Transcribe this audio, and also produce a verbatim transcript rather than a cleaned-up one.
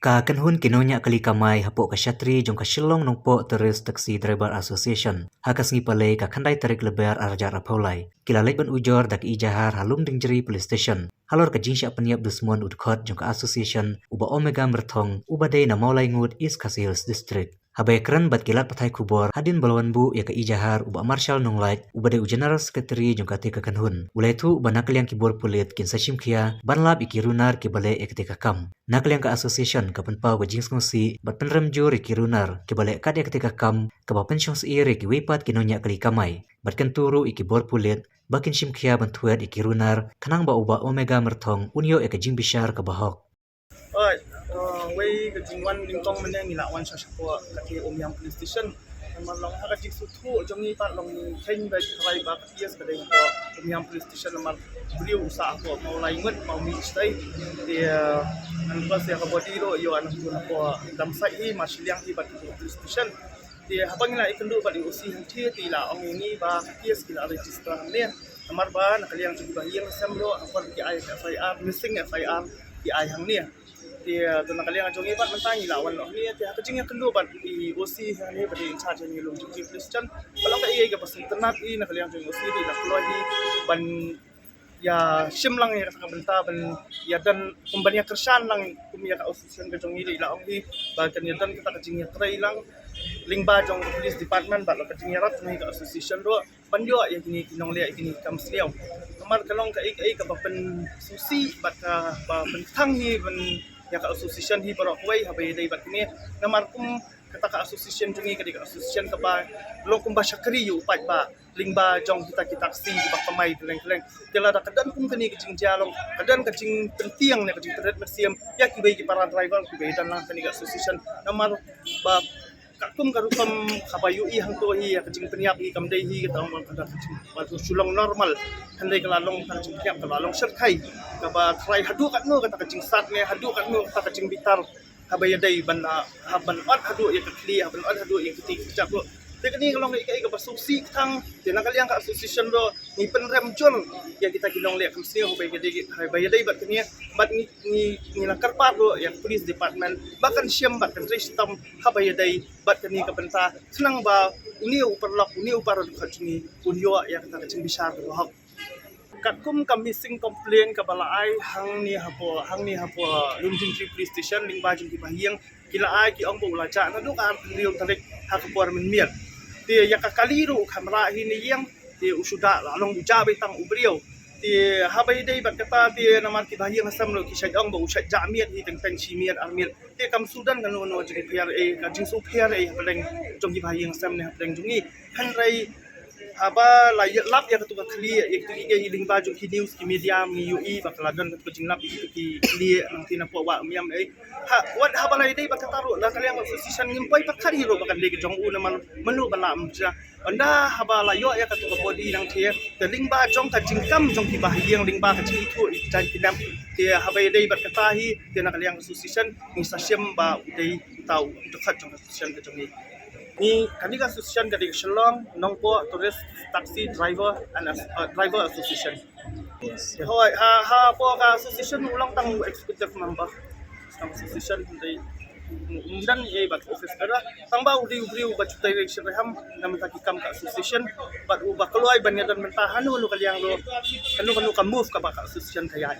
Ka kynhun ki nongñiah kali kamai hapoh ka shatri jong ka Shillong Nongpoh Tourist Taxi Driver Association, ha ka sngi Palei ka khyndai tarik Lber arhajar arphew lai, ki la leit ban ujor da ka ijahar ha Lumdiengjri Police Station halor ka jingshah pynïap dusmon u dkhot jong ka association, uba Omega Myrthong, uba dei na Mawlaingut, East Khasi Hills District. Haba ïakren bad ki lad pathai khubor hadien ba la wan buh ïa ka ijahar, u Bah Marshal Nonglait, uba dei u General Secretary jong kata ka kynhun, u la ïathuh ba na ka liang ki bor pulit kin sa shim khia ban lap ïa ki runar kiba leh ïa kata ka kam. Na ka liang ka association ka pynpaw ka jingsngewsih bad pynrem jur ïa ki runar kiba leh kat ïa kata ka kam, kaba pynshong syier ïa kiwei pat ki nongñiah kali kamai, bad kyntu ruh ïa ki bor pulit ba kin shim khia ban thwet ïa ki runar, khnang ba u Bah Omega Myrthong un ïoh ïa ka jingbishar kaba hok. Oi, uh, wei ka jingwan nyngkong mynne ngi la wan sha shapoh kata Umiam Police Station. Namar long ha ka jingsngewthuh jong ngi pat long ngi kheiñ ba tharai ba ka case ka dei hapoh Umiam Police Station namar briew u sah hapoh Mawlaingut, Mawmih shatai. Te, uh, ngan pas ïa ka body ruh ïoh nangtu hapoh Damsait hi, Marshliang hi bad Police Station. Te haba ngi la ïakynduh bad i O C hangtei te i la ong ïa ngi ba ka case ki la register hangne. Namar ba na ka liang jong kiba ïeng sem ruh ha por ki ai F I R, missing F I R ki ai hangne. Te, uh, to na ka liang jong ngi bad mynta ngi la wan noh hangne. Te ha ka jingïakynduh bad i O C hangne ba dei in charge hangne Lumdiengjri Police Station, ba long kaei kaba sngewtynnat hi na ka liang jong i O C te i la kloi hi ban ïa shim lang ïa kata ka bynta ban ïa don kum ban ïa kyrshan lang kum ïa ka association ka jong ngi, te i la ong hi ba kan ïa don kata ka jingïatrei lang lyngba jong ka police department bad la ka jingïarap jong ngi ka association ruh ban ïoh ïa kine ki nongleh ïa kine ki kam sniew. Namar ka long kaei kaei kaba pynsngewsih bad kaba pynthang hi ban ïa ka association hi baroh kawei haba ïadei bad kine. Namar kum kata ka association jong ngi ka dei ka association kaba long kumba shakri ïa u paidbah lyngba jong kita ki taxi kiba kamai kylleng kylleng. Te lada ka don kum kane ka jingjia long ka don ka jingpyntieng ne ka jingpynrit mynsiem ïa kiwei ki para driver kiba ïadon lang kane ka association. Namar ba katkum ka rukom kaba ïohi hangto hi ïa ka jingpynïap hi kam dei hi kata ong ka da ka jing, ba shu long normal. Hynrei ka la long ka jingpynïap kaba long shyrkhei, kaba tharai haduh katno kata ka jingsat ne haduh katno kata ka jingbitar haba ïadei ban, ah, haba ot haduh ïa ka khlieh, haba ot haduh ïa ka kti ka kjat ruh. Te kane ka long kaei kaei kaba sngewsih kthang. Te na ka liang ka association ruh ngi pynrem jur ïa kita ki nongleh kam sniew haba ïadei, haba ïadei bad kane, bad ngi, ngi, ngi la kyrpad ruh ïa ka police department ba kan shim bad kan trei shitom haba ïadei bad kane ka bynta, khnang ba une u paralok, une u para dkhot jong ngi un ïoh ïa kata ka jingbishar kaba hok. Katkum ka missing complaint kaba la ai hangne hapoh, hangne hapoh Lumdiengjri Police Station lyngba jong kiba ha ïing, ki la ai ki ong ba u la jah naduh ka arphew hynriew tarik ha ka por mynmiet. Te ïa ka kali ruh u khamrah hi na ïing, te u shu da la long u jah beit tang u briew. Te haba ïadei bad kata te namar kiba ha ïing ha sem ruh ki shait ong ba u shait jah miet hi teng teng shi miet ar miet. Te kam shu don kano kano jingpher ei, ka jingsngewpher ei hapdeng jong kiba ha ïing ha sem ne hapdeng jong ngi. Hynrei haba la ïalap ïa katu ka khlieh, ïa katu ki, ïa lyngba jong ki news ki media ngi ïohi ba ka la don katu ka jinglap ïa katu ki khlieh nangta napoh Wah Umiam ei. Ha, wat haba la ïadei bad kata ruh na ka liang association ngim poi pat khat hi ruh ba kan dei ka jong u namar mano ba la mynta. Ynda haba la ïoh ïa katu ka body nangta te lyngba jong ka jingkam jong kiba ha ïing lyngba ka jingithuh ïa ki jaiñ ki dem, te haba ïadei bad kata hi te na ka liang association ngi sa shim ba u dei uta u dkhot jong ka association ka jong ngi. Ngi, kane ka association ka dei ka Shillong Nongpoh Tourist Taxi Driver and As-, uh, Driver Association. Hooid, ha, hapoh ka association u long tang u executive member. Tang association hynrei um don ei bad office bearer. Tang ba u dei u briew uba ju trei sha reham na bynta ki kam ka association bad uba kloi ban ïadon bynta hano hano ka liang ruh, hano hano ka move kaba ka association ka ïaid.